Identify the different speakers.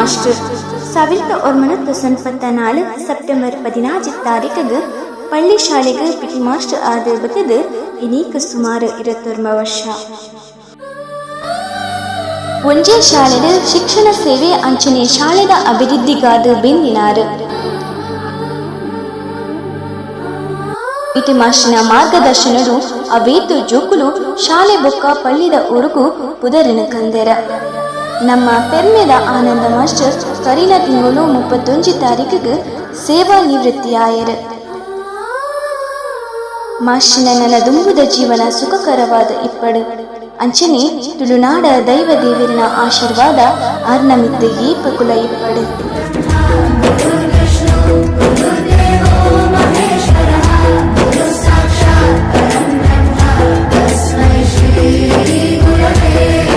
Speaker 1: Master 1994 September 16 ತಾರೀಕಿಗೆ ಪಳ್ಳಿ ಶಾಲೆಗೆ PT master ಆದ ಬತ್ತದು ಇನೀಕ ಸುಮಾರು 29 ವರ್ಷ. ಒಂಜೇ ಶಾಲೆಡ್ ಶಿಕ್ಷಣ ಸೇವೆ ಅಂಚನೆ ಶಾಲೆದ ಅಭಿವೃದ್ಧಿಗಾದ ಬೆಂದಿನಾರು. ಪಿಟಿ ಮಾಸ್ಟರ್ನ ಮಾರ್ಗದರ್ಶನಡು ಅವೇತು ಜೋಕುಲು ಶಾಲೆ ಬೊಕ್ಕ ಪಳ್ಳಿದ ಊರುಗು ಪುದರಿನ ಕಂದೆರ. ನಮ್ಮ ಪೆರ್ಮೆದ ಆನಂದ ಮಾಸ್ಟರ್ ಕರಿನ ತಿಂಗಳು 31 ತಾರೀಕಿಗೆ ಸೇವಾ ನಿವೃತ್ತಿಯಾಯರು. ಮಾಸ್ಟರ್ನ ನನ್ನ ದುಂಬುದ ಜೀವನ ಸುಖಕರವಾದ ಇಪ್ಪಡು ಅಂಚನೆ ತುಳುನಾಡ ದೈವ ದೇವರಿನ ಆಶೀರ್ವಾದ ಆರ್ನ ಮಿತ್ತ ಏಪಕುಲ ಇಪ್ಪಡು.
Speaker 2: गुरुसाक्षात् परं ब्रह्म तस्मै श्रीगुरवे।